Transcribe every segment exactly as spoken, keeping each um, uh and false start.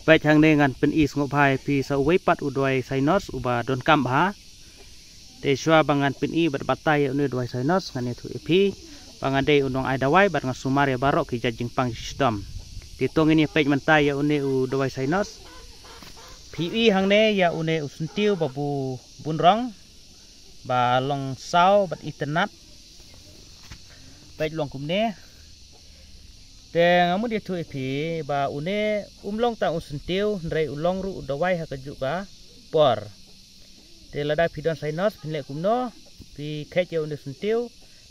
Peit hangne ngan pyni sngewbha ïa phi sa uwei pat u dawai Sinus uba donkam bha. Te shuwa ba ngan pyni bad batai ïa une u dawai Sinus, ngan ïathuh ïa phi ba nga dei u nongai dawai bad nga sumar ïa baroh ki jait jingpang jingshitom. Te to ngin ïa peit mynta ïa une u dawai Sinus. Phi i hangne ïa une u syntiew ba bun rong, ba long saw bad itynnad. Peit long kumne. Te nga mut ïathuh ïa phi ba une um long tang u syntiew, hynrei u long ruh u dawai ha kajuh ka por. Te lada phi don Sinus phin leh kumno, phi kheit ïa une u syntiew,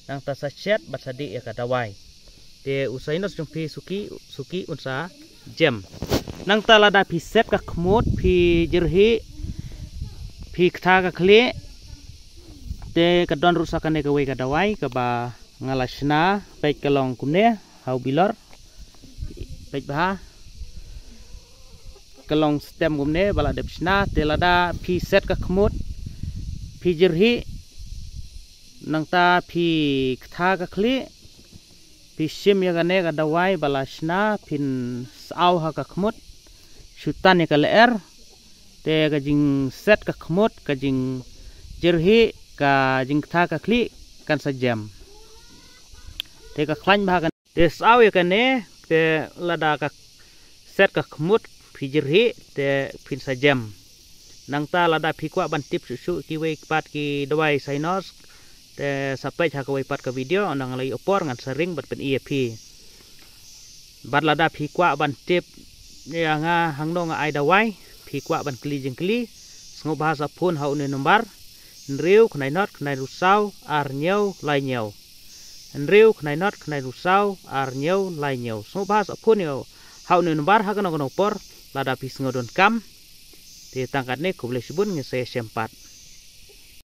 nangta sa shet bad sa dih ïa ka dawai. Te u Sinus jong phi suki suki un sa jem. Nangta lada phi set ka khmut, phi jyrhih, phi ktha ka khlieh, te ka don ruh sa kane kawei ka dawai kaba nga la shna. Peit ka long kumne ha u bilor. Peit bha, ka long stem kumne ba la dep shna. Te lada phi set ka khmut, phi jyrhih, nangta phi ktha ka khlieh, phi shim ïa kane ka dawai ba la shna, phin saw ha ka khmut, shu tan ïa ka lyer. Te ka jingset ka khmut, ka jingjyrhih, ka jingktha ka khlieh kan sa jem. Te ka khlaiñ bha kane. Te saw ïa kane, te lada ka set ka khmut, phi jyrhih, te phin sa jem. Nangta lada phi kwah ban tip shuh shuh kiwei pat ki dawai Sinus, te sa peit ha kawei pat ka video, nang la ïoh por ngan sa ring bad pyni ïa phi. Bad lada phi kwah ban tip ïa nga hangno nga ai dawai, phi kwah ban kylli jingkylli, sngewbha sa phone ha une number, hynriew khyndai not khyndai rusaw ar hynñiew lai hynñiew. Hynriew khyndai not khyndai rusaw ar hynñiew lai hynñiew. Sngewbha sa phone ïa ha une number ha kano kano por, lada phi sngew donkam. Te tang katne, khublei shibun, ngin sa ïashem pat.